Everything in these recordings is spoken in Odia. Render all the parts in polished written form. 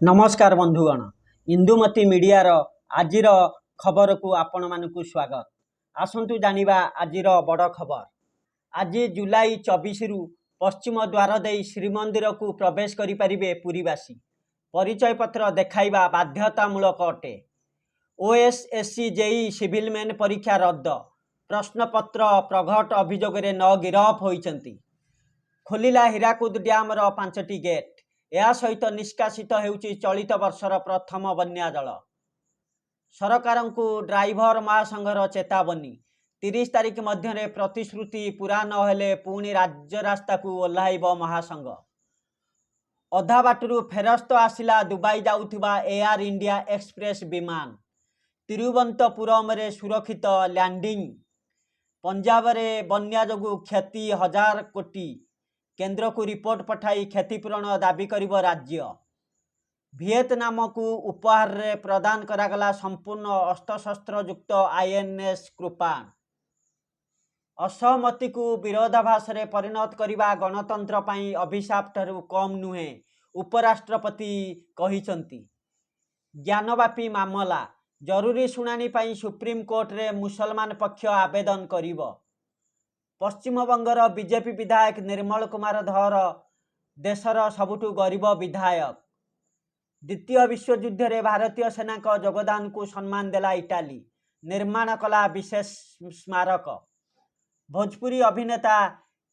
ନମସ୍କାର ବନ୍ଧୁଗଣ, ଇନ୍ଦୁମତୀ ମିଡ଼ିଆର ଆଜିର ଖବରକୁ ଆପଣମାନଙ୍କୁ ସ୍ୱାଗତ। ଆସନ୍ତୁ ଜାଣିବା ଆଜିର ବଡ଼ ଖବର। ଆଜି ଜୁଲାଇ 24ରୁ ପଶ୍ଚିମ ଦ୍ୱାର ଦେଇ ଶ୍ରୀମନ୍ଦିରକୁ ପ୍ରବେଶ କରିପାରିବେ ପୁରୀବାସୀ। ପରିଚୟ ପତ୍ର ଦେଖାଇବା ବାଧ୍ୟତାମୂଳକ ଅଟେ। ଓଏସ୍ଏସ୍ସି ଜେଇ ସିଭିଲ ମେନ୍ ପରୀକ୍ଷା ରଦ୍ଦ। ପ୍ରଶ୍ନପତ୍ର ପ୍ରଘଟ ଅଭିଯୋଗରେ ନଅ ଗିରଫ ହୋଇଛନ୍ତି। ଖୋଲିଲା ହୀରାକୁଦ ଡ୍ୟାମର ପାଞ୍ଚଟି ଗେଟ୍। ଏହା ସହିତ ନିଷ୍କାସିତ ହେଉଛି ଚଳିତ ବର୍ଷର ପ୍ରଥମ ବନ୍ୟା ଜଳ। ସରକାରଙ୍କୁ ଡ୍ରାଇଭର ମହାସଂଘର ଚେତାବନୀ। 30 ତାରିଖ ମଧ୍ୟରେ ପ୍ରତିଶ୍ରୁତି ପୂରା ନହେଲେ ପୁଣି ରାଜରାସ୍ତାକୁ ଓହ୍ଲାଇବ ମହାସଂଘ। ଅଧା ବାଟରୁ ଫେରସ୍ତ ଆସିଲା ଦୁବାଇ ଯାଉଥିବା ଏୟାର ଇଣ୍ଡିଆ ଏକ୍ସପ୍ରେସ ବିମାନ। ତିରୁବନନ୍ତପୁରମରେ ସୁରକ୍ଷିତ ଲ୍ୟାଣ୍ଡିଂ। ପଞ୍ଜାବରେ ବନ୍ୟା ଯୋଗୁଁ କ୍ଷତି ହଜାର କୋଟି। କେନ୍ଦ୍ରକୁ ରିପୋର୍ଟ ପଠାଇ କ୍ଷତିପୂରଣ ଦାବି କରିବ ରାଜ୍ୟ। ଭିଏତନାମକୁ ଉପହାରରେ ପ୍ରଦାନ କରାଗଲା ସମ୍ପୂର୍ଣ୍ଣ ଅସ୍ତ୍ରଶସ୍ତ୍ରଯୁକ୍ତ ଆଇଏନ୍ଏସ୍ କୃପାଣ। ଅସହମତିକୁ ବିରୋଧାଭାସରେ ପରିଣତ କରିବା ଗଣତନ୍ତ୍ର ପାଇଁ ଅଭିଶାପଠାରୁ କମ୍ ନୁହେଁ, ଉପରାଷ୍ଟ୍ରପତି କହିଛନ୍ତି। ଜ୍ଞାନବାପୀ ମାମଲା: ଜରୁରୀ ଶୁଣାଣି ପାଇଁ ସୁପ୍ରିମକୋର୍ଟରେ ମୁସଲମାନ ପକ୍ଷ ଆବେଦନ କରିବ। ପଶ୍ଚିମବଙ୍ଗର ବିଜେପି ବିଧାୟକ ନିର୍ମଳ କୁମାର ଧର ଦେଶର ସବୁଠୁ ଗରିବ ବିଧାୟକ। ଦ୍ୱିତୀୟ ବିଶ୍ୱଯୁଦ୍ଧରେ ଭାରତୀୟ ସେନାଙ୍କ ଯୋଗଦାନକୁ ସମ୍ମାନ ଦେଲା ଇଟାଲୀ, ନିର୍ମାଣ କଲା ବିଶେଷ ସ୍ମାରକ। ଭୋଜପୁରୀ ଅଭିନେତା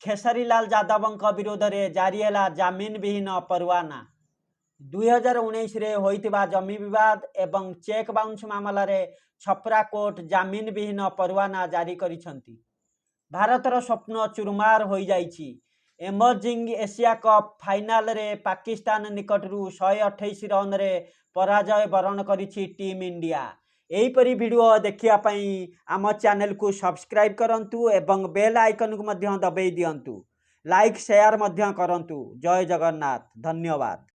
ଖେସାରୀଲାଲ ଯାଦବଙ୍କ ବିରୋଧରେ ଜାରି ହେଲା ଜାମିନ ବିହୀନ ପରୱାନା। 2019ରେ ହୋଇଥିବା ଜମି ବିବାଦ ଏବଂ ଚେକ୍ ବାଉନ୍ସ ମାମଲାରେ ଛପ୍ରା କୋର୍ଟ ଜାମିନ ବିହୀନ ପରୱାନା ଜାରି କରିଛନ୍ତି। ଭାରତର ସ୍ୱପ୍ନ ଚୁରମାର ହୋଇଯାଇଛି। ଏମର୍ଜିଂ ଏସିଆ କପ୍ ଫାଇନାଲରେ ପାକିସ୍ତାନ ନିକଟରୁ 128 ରନରେ ପରାଜୟ ବରଣ କରିଛି ଟିମ୍ ଇଣ୍ଡିଆ। ଏହିପରି ଭିଡ଼ିଓ ଦେଖିବା ପାଇଁ ଆମ ଚ୍ୟାନେଲକୁ ସବସ୍କ୍ରାଇବ୍ କରନ୍ତୁ ଏବଂ ବେଲ୍ ଆଇକନ୍କୁ ମଧ୍ୟ ଦବାଇ ଦିଅନ୍ତୁ। ଲାଇକ୍, ସେୟାର ମଧ୍ୟ କରନ୍ତୁ। ଜୟ ଜଗନ୍ନାଥ, ଧନ୍ୟବାଦ।